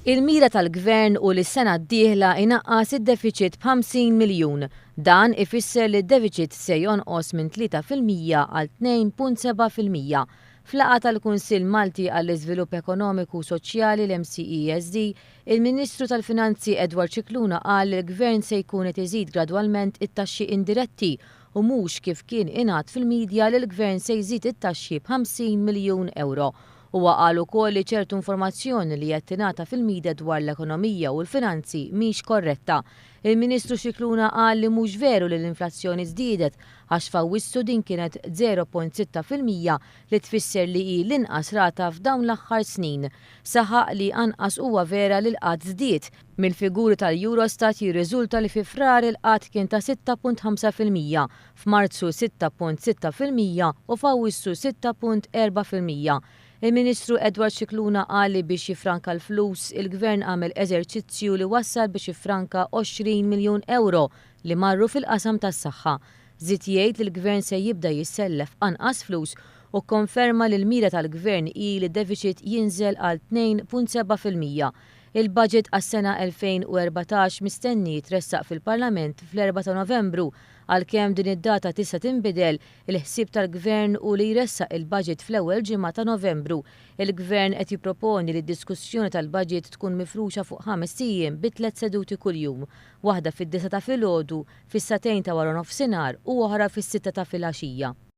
Il-mira tal-Gvern hu li s-sena d-dieħla jnaqqas id-defiċit b'50 miljun. Dan ifisser li d-defiċit se jonqos minn 3% għal 2.7%. F'laqgħa tal-Kunsill Malti għall-Iżvilupp Ekonomiku u Soċjali, l-MCESD, il-Ministru tal-Finanzi Edward Scicluna qal li l-Gvern se jkun qed iżid gradwalment it-taxxi indiretti u mhux kif kien ingħad fil-midja li l-Gvern se jżid it-taxxi b'50 miljun ewro. Huwa qal ukoll li ċertu informazzjoni li qed tingħata fil-midja dwar l-ekonomija u l-finanzi mhix korretta. Il-Ministru Scicluna qal li mhux veru li l-inflazzjoni żdiedet għax f'Awwissu din kienet 0.6% li tfisser li hi l-inqas rata f'dawn l-aħħar snin. Saħaq li anqas huwa vera li l-qgħad żdied. Mill-figuri tal-Eurostat jirriżulta li fi Frar il-qgħad kien ta' 6.5%, f'Marzu 6.6% u f'Awwissu 6.4%. Il-Ministru Edward Scicluna qal li biex jiffranka l-flus, il-Gvern għamel eżerċizzju li wassal biex iffranka 20 miljun ewro li marru fil-qasam tas-saħħa. Żied jgħid li l-Gvern se jibda jissellef anqas flus u kkonferma li l-mira tal-Gvern hi li d-defiċit jinżel għal 2.7%. Il-budget għas-sena 2014 mistenni jitressaq fil-Parlament fl-4 ta' Novembru. Għalkemm din id-data tista' tinbidel, il-ħsieb tal-Gvern hu li jressaq il-budget fl-ewwel ġimgħa ta' Novembru. Il-Gvern qed jipproponi li d-diskussjoni tal-budget tkun mifruxa fuq ħamest ijiem bi tliet seduti kuljum, waħda fid-disgħa ta' filgħodu, fis-sagħtejn ta' waranofsinhar u oħra fis-sitta ta' filgħaxija.